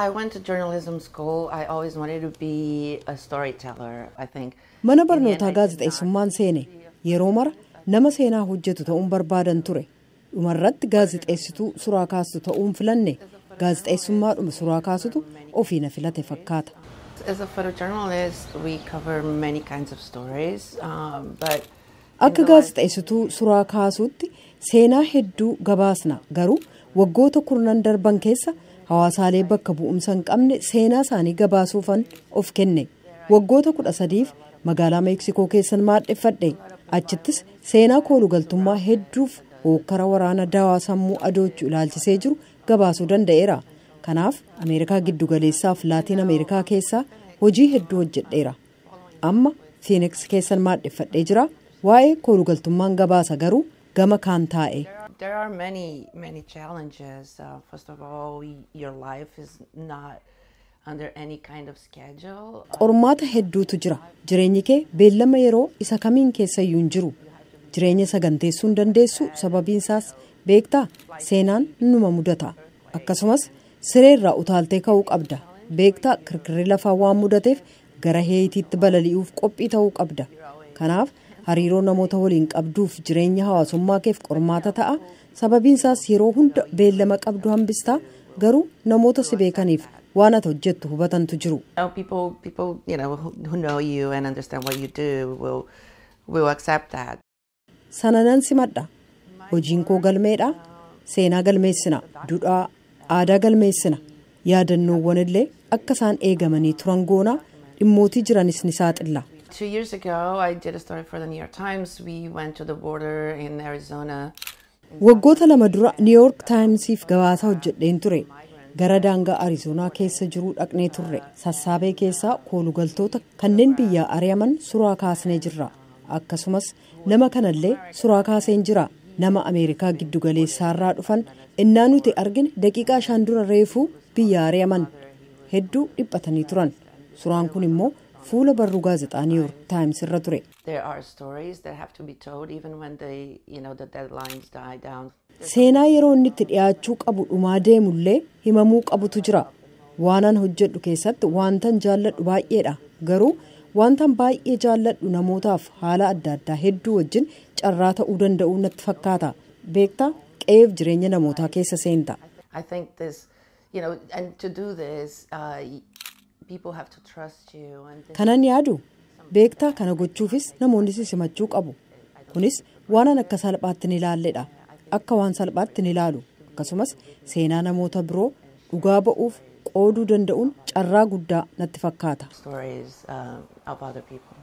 I went to journalism school. I always wanted to be a storyteller, I think. Mana barnootaa gaazexeessummaan seene. Yeroo mara nama seenaa hojjetu ta'uun barbaadan ture. Dhumarratti gaazexeessituu suraa kaastu ta'uun filanne. Gaazexeessummaadhuma suraa kaasutu ofii na filate fakkaata. As a photojournalist, we cover many kinds of stories, but Akka gaazexeessituu suraa kaasuutti seenaa hedduu gabaasna, garuu waggoota kurnan darban keessa hawaasaalee bakka bu'umsa hin qabne seenaa isaanii gabaasuufan of kenne. Waggoota 13f magaalaa Meeksikoo keessan maadheffadhe. Achittis seenaa koolugaltummaa hedduuf hookkara waraana dawaa sammuu adoochuu ilaalchisee jiru gabaasuu danda'eera. Kanaaf Ameerikaa Giddugaleessaaf Laatiin Ameerikaa keessaa hojii hedduu hojjedheera. Amma Phoenix keessan maadheffadhee jira. Waa'ee koolugaltummaan gabaasa, garuu gama kaan taa'e. There are many, many challenges. First of all, your life is not under any kind of schedule. Qormaata hedduutu jira. Jireenyi kee beellama yeroo isa kamiin keessayyuu hin jiru. Jireenya saganteessuu hin dandeessu, sababiin isaas beektaa seenaan numa mudata. Akkasumas sireerraa utaaltee ka'uu qabda. Beektaa, kirkirri lafaa waan mudateef gara Heeyitiitti balali'uuf qophii ta'uu qabda. Kanaaf hariiroo namoota waliin qabduuf jireenya hawaasummaa keef qormaata ta'a. Sababiin isaas yeroo hunda beellama qabdu hambistaa, garuu namoota si beekaniif waan ati hojjettu hubatantu jiru. People who know you and understand what you do will accept that. Sana nan simadha. Hojiin koo galmeedha. Seenaa galmeessina. Duudhaa aadaa galmeessina. Yaadannoowwan illee akka isaan eegamanii turan goonaa, dhimmootii jiranis ni saaxilla. 2 years ago, I did a story for the New York Times. We went to the border in Arizona. Waggoota 2 dura New York Timesiif gabaasa hojjedheen ture. Gara daangaa Arizoonaa keessa jiruu dhaqnee turre. Sassaabee keessaa koolugaltoota kanneen biyyaa ari'aman suraa kaasnee jirra. Akkasumas nama kanallee suraa kaaseen jira. Nama Ameerikaa Giddugaleessaarraa dhufan innaa nuti argine daqiiqaa 5 dura reefuu biyyaa ari'aman. Hedduu dhiphatanii turan. Suraan kun immoo fuula barruu gaazexaa New York Times irra ture. There are stories that have to be told even when the deadlines die down. Seenaa yeroo inni itti dhiyaachuu qabu dhumaa deemullee himamuu qabutu jira. Waanan hojjedhu keessatti wantan jaalladhu baay'eedha. Garuu wantan baay'ee jaalladhu namootaaf haala adda addaa hedduu wajjin carraa ta'uu danda'u natti fakkaata. Beektaa, qe'eef jireenya namootaa keessa seenta. I think this, you know, and to do this, people have to trust you. And this, Kanan yaadu, beektaa, kana gochuufis namoonni si simachuu qabu. Kunis waanan akka salphaatti ni ilaalledha. Akka waan salphaatti ni ilaalu. Akkasumas seenaa namoota biroo dhugaa ba'uuf qooduu danda'uun carraa guddaa natti fakkaata. Stories of other people.